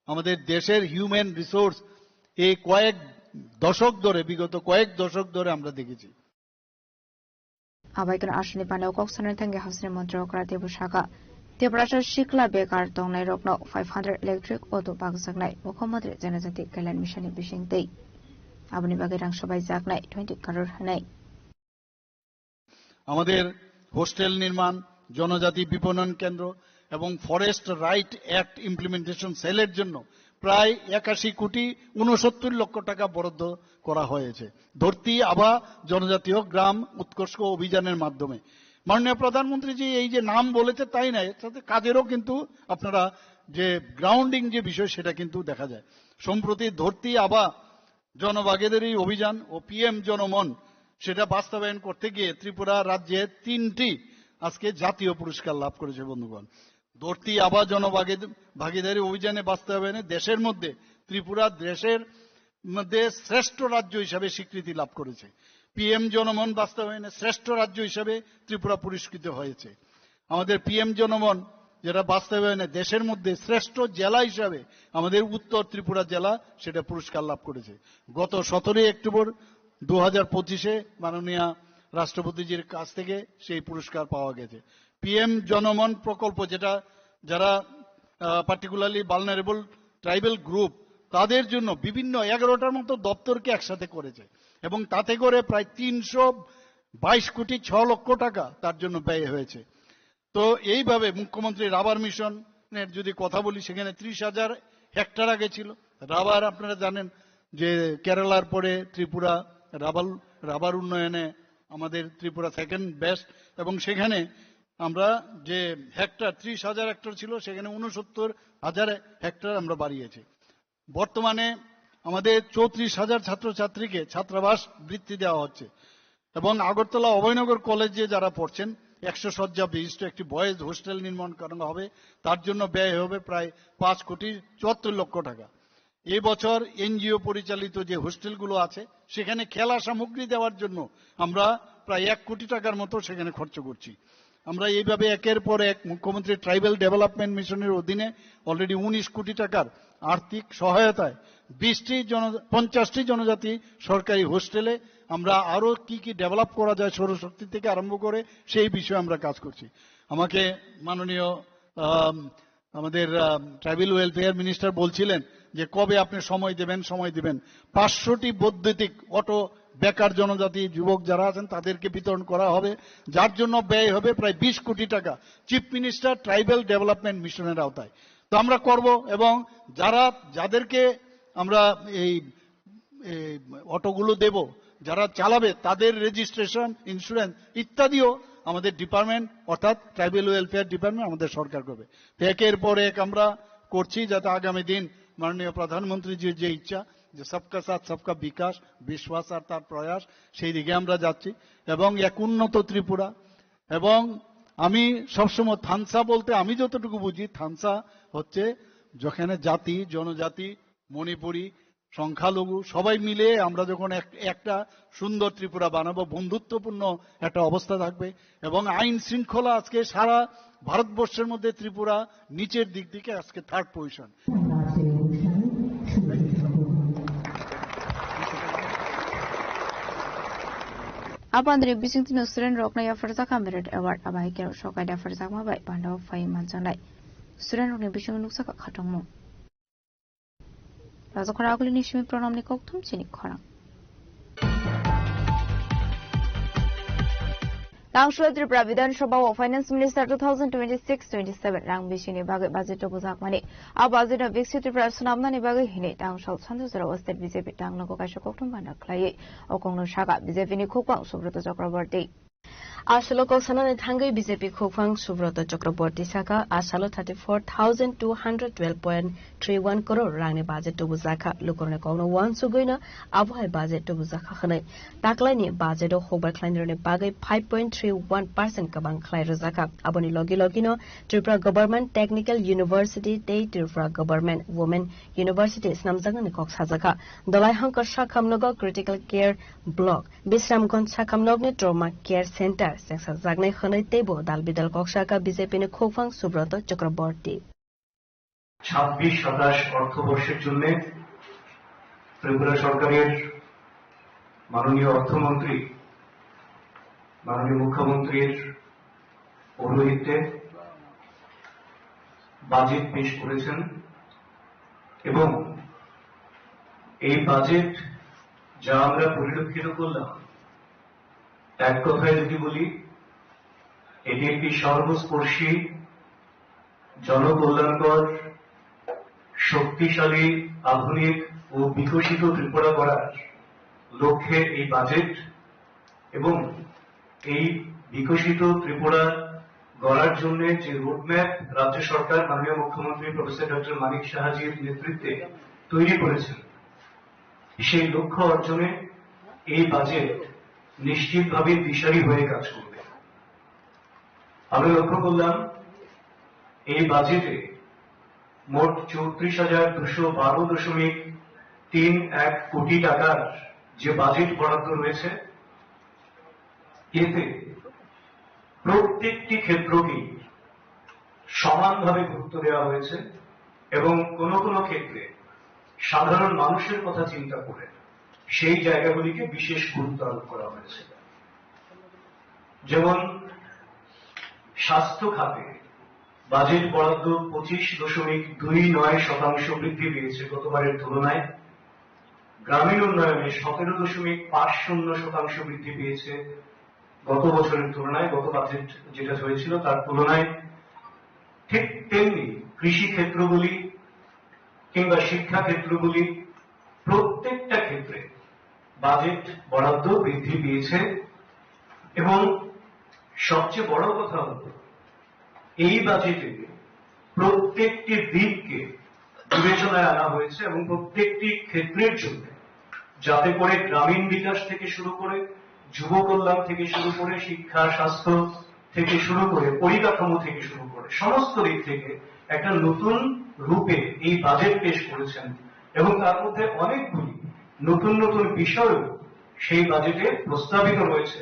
আমাদের দেশের হিউম্যান রিসোর্স এই কয়েক দশক ধরে, বিগত কয়েক দশক ধরে আমরা দেখেছি। Abaikon aswkni paneo kok sanani thangwi hasteni montri okra teibo saka, Tiprasa sikla bekar tongnai rokno five hundred electric auto pakjaknai Mukhyamantri Janajati Kalyan Mission ni bisingtwi. Aboni bagwi rang swbaijaknai twenty crore hwnwi. আমাদের হোস্টেল নির্মাণ, জনজাতি বিপণন কেন্দ্র এবং forest right act implementation সেলের জন্য প্রায় একাশি কোটি ঊনসত্তর লক্ষ টাকা বরাদ্দ করা হয়েছে ধরতি আবা জনজাতীয় গ্রাম উৎকর্ষ অভিযানের মাধ্যমে। মাননীয় প্রধানমন্ত্রী যে এই যে নাম বলেছে তাই নয়, এর সাথে কাজেরও কিন্তু আপনারা যে গ্রাউন্ডিং যে বিষয় সেটা কিন্তু দেখা যায়। সম্প্রতি ধরতি আবা জনভাগিদারি অভিযান ও পিএম জনমন সেটা বাস্তবায়ন করতে গিয়ে ত্রিপুরা রাজ্যে তিনটি আজকে জাতীয় পুরস্কার লাভ করেছে বন্ধুগণ। ধরতি আবা জনভাগিদ-, ভাগিদারি অভিযানে বাস্তবায়নে দেশের মধ্যে ত্রিপুরা দেশের মধ্যে শ্রেষ্ঠ রাজ্য হিসাবে স্বীকৃতি লাভ করেছে। পিএম জনমন বাস্তবায়নে শ্রেষ্ঠ রাজ্য হিসাবে ত্রিপুরা পুরস্কৃত হয়েছে। আমাদের পিএম জনমন যেটা বাস্তবায়নে দেশের মধ্যে শ্রেষ্ঠ জেলা হিসাবে আমাদের উত্তর ত্রিপুরা জেলা সেটা পুরস্কার লাভ করেছে। গত সতেরোই অক্টোবর দু হাজার পঁচিশে মাননীয় রাষ্ট্রপতিজির কাছ থেকে সেই পুরস্কার পাওয়া গেছে। পিএম জনমন প্রকল্প, যেটা যারা পার্টিকুলারলি ভালনারেবল ট্রাইবাল গ্রুপ, তাদের জন্য বিভিন্ন এগারোটার মতো দপ্তরকে একসাথে করেছে এবং তাতে করে প্রায় তিনশো বাইশ কোটি ছ লক্ষ টাকা তার জন্য ব্যয় হয়েছে। তো এইভাবে মুখ্যমন্ত্রী রাবার মিশনের যদি কথা বলি, সেখানে ত্রিশ হাজার হেক্টর আগে ছিল রাবার। আপনারা জানেন যে কেরালার পরে ত্রিপুরা রাবার, রাবার উন্নয়নে আমাদের ত্রিপুরা সেকেন্ড বেস্ট, এবং সেখানে আমরা যে হেক্টর, ত্রিশ হাজার হেক্টর ছিল, সেখানে ঊনসত্তর হাজার হেক্টর আমরা বাড়িয়েছি। বর্তমানে আমাদের চৌত্রিশ হাজার ছাত্রছাত্রীকে ছাত্রাবাস বৃত্তি দেওয়া হচ্ছে এবং আগরতলা অভয়নগর কলেজে যারা পড়ছেন, একশো শয্যা বিশিষ্ট একটি বয়েজ হোস্টেল নির্মাণ করা হবে। তার জন্য ব্যয় হবে প্রায় পাঁচ কোটি চুয়াত্তর লক্ষ টাকা। এই বছর এনজিও পরিচালিত যে হোস্টেলগুলো আছে, সেখানে খেলা সামগ্রী দেওয়ার জন্য আমরা প্রায় এক কোটি টাকার মতো সেখানে খরচ করছি। আমরা এইভাবে একের পর এক মুখ্যমন্ত্রী ট্রাইবাল ডেভেলপমেন্ট মিশনের অধীনে অলরেডি উনিশ কোটি টাকার আর্থিক সহায়তায় বিশটি জন-, পঞ্চাশটি জনজাতি সরকারি হোস্টেলে আমরা আরো কি কি ডেভেলপ করা যায় সৌরশক্তি থেকে আরম্ভ করে, সেই বিষয়ে আমরা কাজ করছি। আমাকে মাননীয়, আম, আমাদের, আম, ট্রাইবাল ওয়েলফেয়ার মিনিস্টার বলছিলেন যে কবে আপনি সময় দেবেন, সময় দেবেন। পাঁচশোটি বৈদ্যুতিক অটো বেকার জনজাতি যুবক যারা আছেন তাদেরকে বিতরণ করা হবে, যার জন্য ব্যয় হবে প্রায় বিশ কোটি টাকা, চিফ মিনিস্টার ট্রাইবাল ডেভেলপমেন্ট মিশনের আওতায়। তো আমরা করব, এবং যারা, যাদেরকে আমরা এই, এই অটোগুলো দেব, যারা চালাবে, তাদের রেজিস্ট্রেশন, ইন্স্যুরেন্স ইত্যাদিও আমাদের ডিপার্টমেন্ট, অর্থাৎ ট্রাইবাল ওয়েলফেয়ার ডিপার্টমেন্ট, আমাদের সরকার করবে। তো একের পর এক আমরা করছি, যাতে আগামী দিন মাননীয় প্রধানমন্ত্রীজির যে ইচ্ছা, যে সবকা সাথ সবকা বিকাশ, বিশ্বাস আর তার প্রয়াস, সেই দিকে আমরা যাচ্ছি। এবং এক উন্নত ত্রিপুরা, এবং আমি সবসময় থানসা বলতে আমি যতটুকু বুঝি, থানসা হচ্ছে যেখানে জাতি, জনজাতি, মণিপুরি, সংখ্যালঘু সবাই মিলে আমরা যখন এক-, একটা সুন্দর ত্রিপুরা বানাবো, বন্ধুত্বপূর্ণ একটা অবস্থা থাকবে এবং আইন শৃঙ্খলা আজকে সারা ভারতবর্ষের মধ্যে ত্রিপুরা নিচের দিক থেকে আজকে third position. Abandri bising tino student rok na yapharjak ha merit award abai khe sokai da pharjakma bai panda o phai manjaknai student rok ni bisingo nukjak kha khatungmung. Rajakhara agulini simi pranamni kokthum chini khorang. Tangshul Tripura Bidhan Sabha o Finance Minister two thousand twenty-six twenty-seven rang bisini bagwi budget o bujakmani. A budget no Viksit Tripura swnamnani bagwi hini tangshul Sanjojora o state B J P tangnogo kaisa kokthum bana khlaiwi o kongno saka B J P ni khukbang Subrata Chakraborty. A salo kok sanani thangwi B J P khukphang Subroto Chakraborty sakha, a salo thirty four thousand two hundred twelve point three one crore rangni budget tubujakha. Lukurokni kokno uansugwino abo hai budget tubujakha hwnwi. Taklaini budget-o hukbar khlainirokni bagwi five point three one percent kwbang khlai rwjakha. Aboni logi logino Tripura Government Technical University tei Tripura Government Women University snamjaknani kok sajakha. Dolai Hangkar sakhamnogo Critical Care Block, Bisramganj sakhamnokni Trauma Care Center chengsajaknai hwnwi teibo dal bidal kok sakha B J P ni khukphang Subroto Chakraborty. ছাব্বিশ সাতাশ অর্থবর্ষের জন্য ত্রিপুরা সরকারের মাননীয় অর্থমন্ত্রী, মাননীয় মুখ্যমন্ত্রীর পৌরোহিত্যে বাজেট পেশ করেছেন এবং এই বাজেট যা আমরা পরিলক্ষিত করলাম, এক কথায় যদি বলি, এটি একটি সর্বস্পর্শী, জনকল্যাণকর, শক্তিশালী, আধুনিক ও বিকশিত ত্রিপুরা গড়ার লক্ষ্যে এই বাজেট এবং এই বিকশিত ত্রিপুরা গড়ার জন্য যে রোডম্যাপ রাজ্য সরকার মাননীয় মুখ্যমন্ত্রী প্রফেসর ডক্টর মানিক সাহাজির নেতৃত্বে তৈরি করেছেন, সেই লক্ষ্য অর্জনে এই বাজেট নিশ্চিতভাবে দিশারি হয়ে কাজ করবে। আমরা লক্ষ্য করলাম, এই বাজেটে মোট চৌত্রিশ হাজার দুশো বারো দশমিক তিন এক কোটি টাকার যে বাজেট বরাদ্দ রয়েছে, এতে প্রত্যেকটি ক্ষেত্রকেই সমানভাবে গুরুত্ব দেওয়া হয়েছে এবং কোনো কোনো ক্ষেত্রে সাধারণ মানুষের কথা চিন্তা করে সেই জায়গাগুলিকে বিশেষ গুরুত্ব আরোপ করা হয়েছে। যেমন স্বাস্থ্য খাতে বাজেট বরাদ্দ পঁচিশ দশমিক দুই নয় শতাংশ বৃদ্ধি পেয়েছে গতবারের তুলনায়। গ্রামীণ উন্নয়নে সতেরো দশমিক পাঁচ শূন্য শতাংশ বৃদ্ধি পেয়েছে গত বছরের তুলনায়, গত বাজেট যেটা হয়েছিল তার তুলনায়। ঠিক তেমনি কৃষি ক্ষেত্রগুলি কিংবা শিক্ষা ক্ষেত্রগুলি, প্রত্যেকটা ক্ষেত্রে বাজেট বরাদ্দ বৃদ্ধি পেয়েছে এবং সবচেয়ে বড় কথা হলো এই বাজেটে প্রত্যেকটি দিককে বিবেচনায় আনা হয়েছে এবং প্রত্যেকটি ক্ষেত্রের জন্য, যাতে করে গ্রামীণ বিকাশ থেকে শুরু করে, যুব কল্যাণ থেকে শুরু করে, শিক্ষা, স্বাস্থ্য থেকে শুরু করে, পরিকাঠামো থেকে শুরু করে, সমস্ত দিক থেকে একটা নতুন রূপে এই বাজেট পেশ করেছেন এবং তার মধ্যে অনেকগুলি নতুন নতুন বিষয়ও সেই বাজেটে প্রস্তাবিত রয়েছে।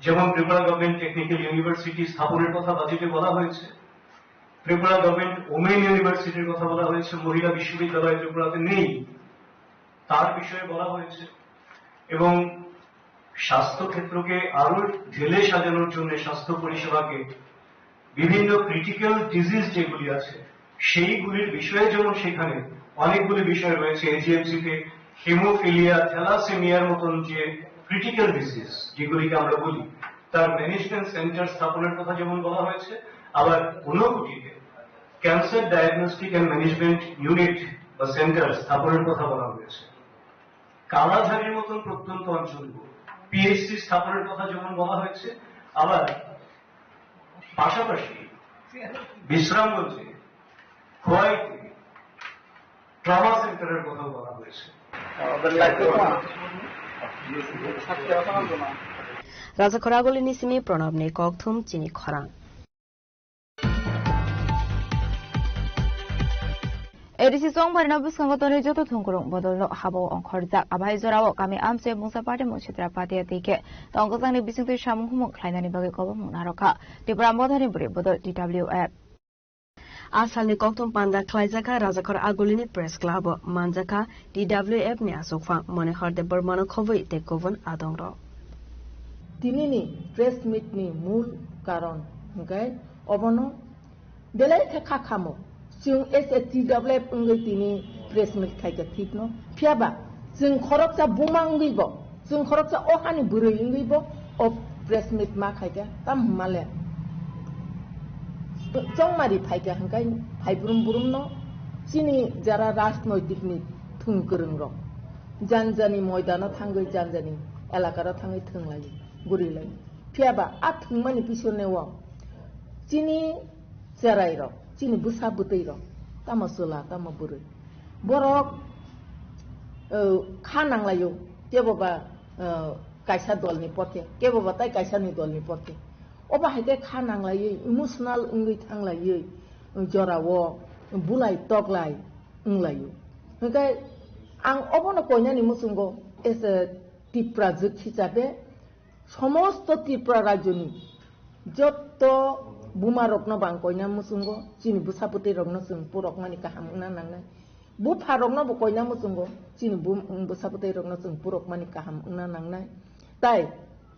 যেমন ত্রিপুরা গভর্নমেন্ট টেকনিক্যাল ইউনিভার্সিটি স্থাপনের কথা বাজেটে বলা হয়েছে, ত্রিপুরা গভর্নমেন্ট ওমেন ইউনিভার্সিটির কথা বলা হয়েছে, মহিলা বিশ্ববিদ্যালয় ত্রিপুরাতে নেই, তার বিষয়ে বলা হয়েছে। এবং স্বাস্থ্য ক্ষেত্রকে আরো ঢেলে সাজানোর জন্য স্বাস্থ্য পরিষেবাকে বিভিন্ন ক্রিটিক্যাল ডিজিজ যেগুলি আছে সেইগুলির বিষয়ে, যেমন সেখানে অনেকগুলি বিষয় রয়েছে, এজিএমসি তে হিমোফিলিয়া, থ্যালাসেমিয়ার মতন যে ক্রিটিক্যাল ডিজিজ যেগুলিকে আমরা বলি, তার ম্যানেজমেন্ট সেন্টার স্থাপনের কথা যেমন বলা হয়েছে, আবার ঊনকোটিতে cancer diagnostic and management unit বা সেন্টার স্থাপনের কথা বলা হয়েছে। কালাঝাড়ির মতন প্রত্যন্ত অঞ্চলগুলো পিএইচসি স্থাপনের কথা যেমন বলা হয়েছে, আবার পাশাপাশি বিশ্রামগঞ্জে, খোয়াইতে ট্রমা সেন্টারের কথাও বলা হয়েছে। Rajakhor Agulini simi Pranabni kokthum chini khorang. A D C chongbarino bwskango tonwi joto thwngkwrwng bodolno habo ongkhorjak. Abai jorao kami amchai mungsa party mung sitra patia tei khe tongkwchangni bisingtwi samung humung khlainani bagwi kobongmung narwkha Tipra Mothani bwrwi bodol T W F. A salni kokthum panda khlaijakha Rajakhor Agulini Press Club-o, manjakha T W F ni achukphang Monihar Debbarmano khobwi tei kubun adongrok. Tinini press meet ni mul karon hwnkhe obono belai khe kha khamo. Chwng as a T W F wngwi tini press meet khaikha thikno. Phiyaba chwng khoroksa buma wngwi bo, chwng khoroksa o hani bwrwi wngwi bo o press meet ma khaikha, tam hwnma le chongmari phaikha hwnkhe hai brum brumno chini jara rajnoitik ni thwng kwrwng rok jani jani moidano thangwi, jani jani elakaro thangwi thwng lai, guri lai. Phiya ba a thwngmani pisone o chini cherai rok, chini bwsa bwtwi rok, tamo chwla, tamo bwrwi, borok, eh, kha nanglaio, kebo ba, eh, kaisa dolni porke, kebo ba tai kaisani dolni porke. Obo hai khe kha nanglaiwi, emotional wngwi thanglaiwi, jorao bulai toklai wnglaio. Hwnkhe ang obono koinani muchungo, as a Tiprajwk hisabe, somosto Tripura rajyoni jotto bumarokno bo ang koina muchungo, chini bwsa bwtwi rokno chwng purokmani kaham wngna nangnai. Bupharokno bo koina muchungo, chini bum-, bwsa bwtwi rokno chwng purokmani kaham wngna nangnai. Tai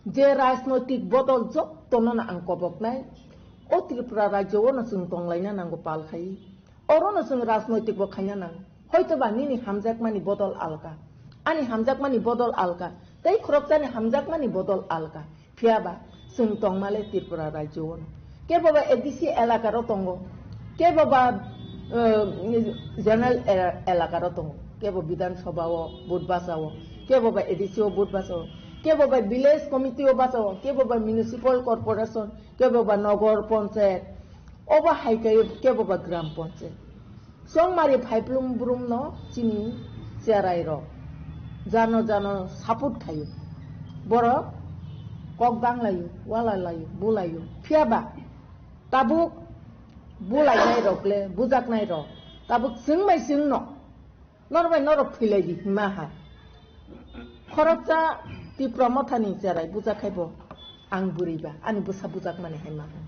je rajnoitik bodol jottono no ang koboknai, o Tripura rajyo o no chwng tonglaina nango pal khai. Oro no chwng rajnoitik bo khaina nang. Hoito ba nini hamjakmani bodol alka, ani hamjakmani bodol alka, tei khoroksani hamjakmani bodol alka. Phiya ba chwng tongmale Tripura rajyo o no. Kebo ba A D C elaka ro tongo, kebo ba, eh, general e-, elaka ro tongo, kebo Bidhan Sabha o vote basa o, kebo ba A D C o vote basa o, kebo ba village committee o basa o, kebo ba municipal corporation, kebo ba nogor ponchayat, obo hai khe kebo ba gram ponchayat. Chongmari phaiplung brumno chini cherai rok jano jano support khaio. Borok kok banglaio, walalaio, bulaio. Phiya ba tabuk bulainai rok le bujaknai rok tabuk chwng bai chwngno norok bai norok thwilaidi hima ha. Khoroksa Tipra Mothani cherai bujakhai bo ang bwrwi ba, ani bwsa bujakmani hai ma hwn.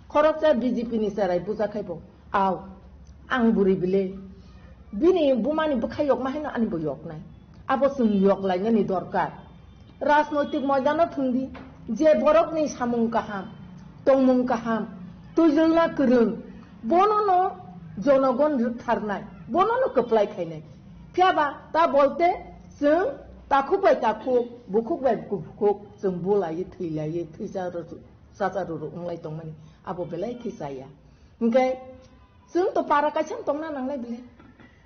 Khoroksa B J P ni cherai bujakhai bo, aw, ang bwrwi bile. Bini bumani bwkha yokma haino ani bo yoknai. Abo chwng yoklainani dorkar. Rajnoitik moidano thwngdi, je borokni samung kaham, tongmung kaham, twijlna kwrwng, bonono jonogon rwktharnai, bonono kwplai khainai. Phiya ba ta bolte chwng takhuk bai takhuk, bukhuk bai bukhuk, chwng bulaiwi, thwilawi, thwisa rw-, chacha rw rw wnglai tongmani, abo belai khe chaya. Hwnkhe chwng to para kaisa tongna nangnai bile.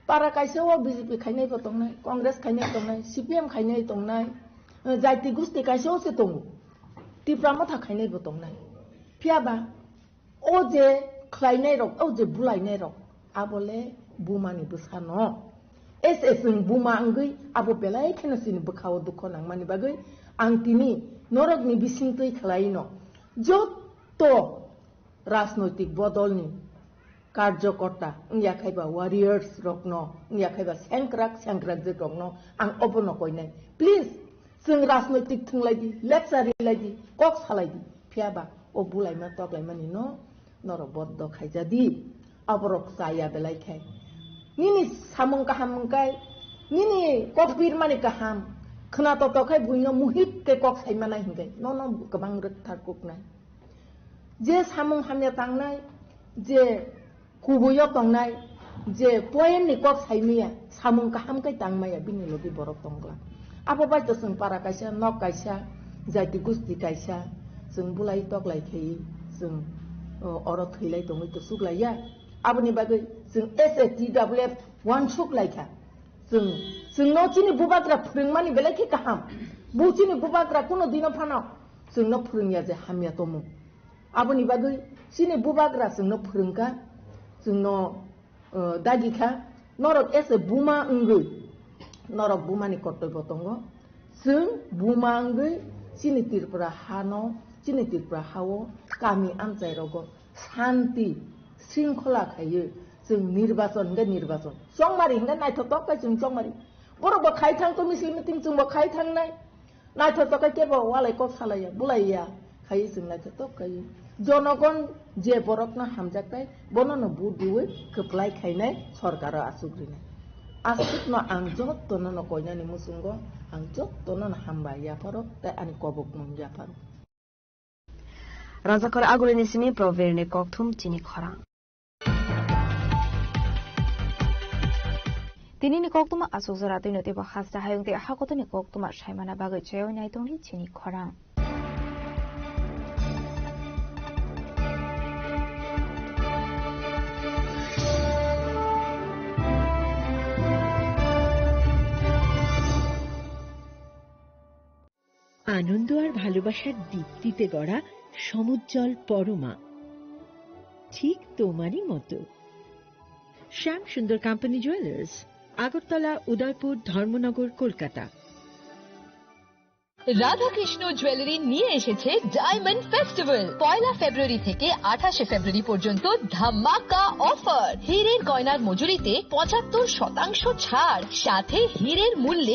Para kaisa o B J P khainai bo tongnai, Congress khainai tongnai, C P M khainai tongnai, eh, jaiti gusti kaisa o se tongo. Tipra Motha khainai bo tongnai. Phiya ba o je khlainai rok, o je bulainai rok, abo le buma ni bwsa no. S S wng buma wngwi abo belai kheno chini bwkha o dukho nangmani bagwi ang tini norok ni bising twi khlai no. Jotto rajnoitik bodolni karjokorta, wngya khai ba warriors rokno, wngya khai ba sengkrak sengkrakjwk rokno ang obono koinai. Please, chwng rajnoitik thwnglaidi, lecture rilaidi, kok salaidi. Phiya ba o bulaima toklaimani no norok boddo khaijadi. Aborok chaya belai khai. Nini samung kaham wngkai, nini kok birmani kaham, khwna toto khai buino muhit khe kok saimanai hinkai. Nono kwbang rwktharkuknai. Je samung hamya tangnai, je kubuio tongnai, je point ni kok saimaya, samung kaham khe tangmaya, bini logi borok tongkla. Abo bai to chwng para kaisa, nok kaisa, jati gusti kaisa, chwng bulai toklai khe chwng, o, oro thwilai tongwi to suklaiya. Aboni bagwi chwng S A T W F uansuk laikha. Chwng, chwngno chini bubagra phwrwngmani belai khe kaham. Bo chini bubagra kuno dino phano chwngno phwrwngya je hamya tongmung. Aboni bagwi chini bubagra chwngno phwrwngkha, chwngno, uh, dagikha. Norok as a buma wngwi, norok bumani kortoibo tongo. Chwng buma wngwi chini Tripura hano, chini Tripura hao kami amchai rogo santi, sringkhola khaiwi chwng nirbachon hwnkhe nirbachon, chongmari hwnkhe naithotok khe chwng chongmari. Borok bo khai thang to misil meeting, chwng bo khai thangnai. Naithotok khe kebo walai kok salaiya, bulaiya, khaiwi chwng naithotok khaiwi. Jonogon je borokno hamjaknai, bonono vote riwi kwplai khainai sorkaro achuk rinai. Aswkno ang jottono no koinani muchungo, ang jottono no hambai yapharo tei ani kobokmung yapharo. Rajakhor Agulini simi Provirni kokthum chini khorang. Tinini koktuma aswk jora twino teibo hasta hayung tei hakotoni koktuma saimana bagwi chayoi naitongni chini khorang. আনন্দ আর ভালোবাসার দীপ্তিতে গড়া সমুজ্জ্বল পরমা, ঠিক তোমারই মতো। শ্যাম সুন্দর company jewellers, Agartala, উদয়পুর, ধর্মনগর, কলকাতা। রাধাকৃষ্ণ জুয়েলারি নিয়ে এসেছে ডায়মন্ড ফেস্টিভ্যাল। পয়লা ফেব্রুয়ারি থেকে আঠাশে ফেব্রুয়ারি পর্যন্ত ধামাকা অফার। হীরের গয়নার মজুরিতে পঁচাত্তর শতাংশ ছাড়, সাথে হীরের মূল্যে